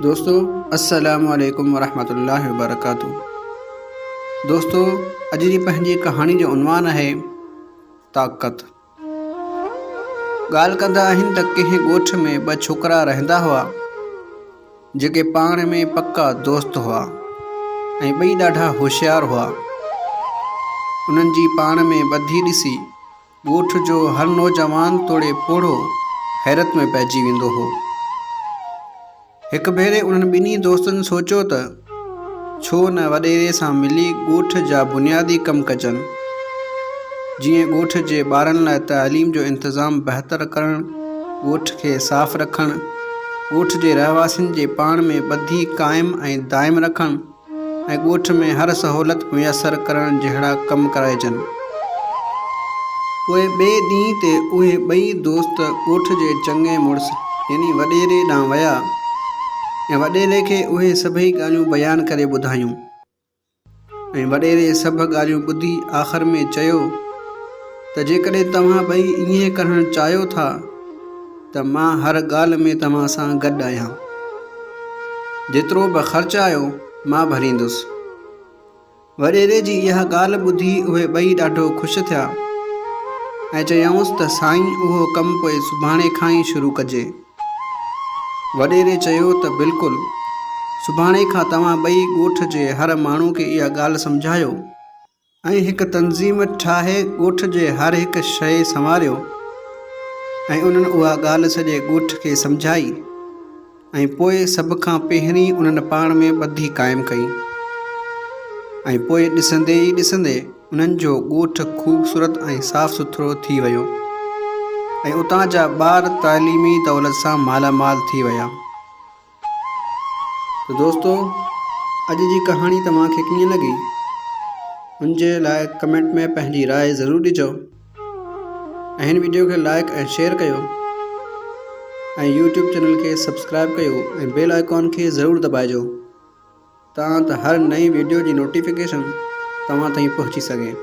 دوستو السلام عليڪم ورحمة الله وبرڪاته دوستو اڄ جي پنهنجي ڪهاڻي جو عنوان آهي طاقت ڳالهه ڪندا آهن ته ڪنهن ڳوٺ ۾ ٻه ڇوڪرا رهندا هئا جيڪي پاڻ ۾ پڪا دوست هئا ۽ ٻئي ڏاڍا هوشيار هئا انهن جي پاڻ ۾ ٻڌي ڏسي ڳوٺ جو هر نوجوان توڙي پوڙهو حيرت ۾ پئجي ويندو هو. هڪ ڀيري انهن ٻنهي دوستن سوچيو ته ڇو نه وڏيري سان ملي ڳوٺ جا بنيادي ڪم ڪجن، جيئن ڳوٺ جي ٻارن لاء تعليم جو انتظام بهتر ڪرڻ، ڳوٺ کي صاف رکڻ، ڳوٺ جي رهواسين جي پاڻ ۾ ٻڌي قائم ۽ دائم رکڻ، ۽ ڳوٺ ۾ هر سهولت ميسر ڪرڻ جهڙا ڪم ڪرائجن. پوء ٻئي ڏينهن تي اهي ٻئي دوست ڳوٺ جي چڱي مڙس يعني وڏيري ڏانهن ويا ۽ وڏيري کي اهي سڀئي ڳالهيون بيان ڪري ٻڌايون ۽ وڏيري سڀ ڳالهيون ٻڌي آخر ۾ چيو ته جيڪڏهن توهان ٻئي ائين ڪرڻ چاهيو ٿا ته مان هر ڳالهه ۾ توهان سان گڏ آهيان. جيترو به خرچ آيو مان ڀريندس. وڏيري جي اها ڳالهه ٻڌي اهي ٻئي ڏاڍو خوش ٿيا ۽ چيائونس ته سائين اهو ڪم پوء سڀاڻي کان ئي شروع ڪجي. وڏيري چيو ته بلڪل، سڀاڻي کان توهان ٻئي ڳوٺ جي هر ماڻهو کي اها ڳالهه سمجهايو. ۽ هڪ تنظيم ٺاهي ڳوٺ جي هر هڪ شيء سنواريو ۽ انهن اها ڳالهه سڄي ڳوٺ کي سمجهائي ۽ پوء سڀ کان پهرين انهن پاڻ ۾ ٻڌي قائم ڪئي ۽ پوء ڏسندي ئي ڏسندي انهن جو ڳوٺ خوبصورت ۽ صاف سٿرو ٿي ويو ۽ اتان جا ٻار تعليمي دولت سان مالا مال ٿي ويا. ته دوستو اڄ جي ڪهاڻي توهان کي ڪيئن لڳي ان جي لاء ڪمينٽ ۾ پنهنجي راء ضرور ڏجو ۽ هن ويڊيو کي لائڪ ۽ شيئر ڪيو ۽ يوٽيوب چينل کي سبسڪرائب ڪيو ۽ بيل آئيڪان کي ضرور دٻائجو تان ته هر نئين ويڊيو جي نوٽيفڪيشن توهان تائين پهچي سگهي.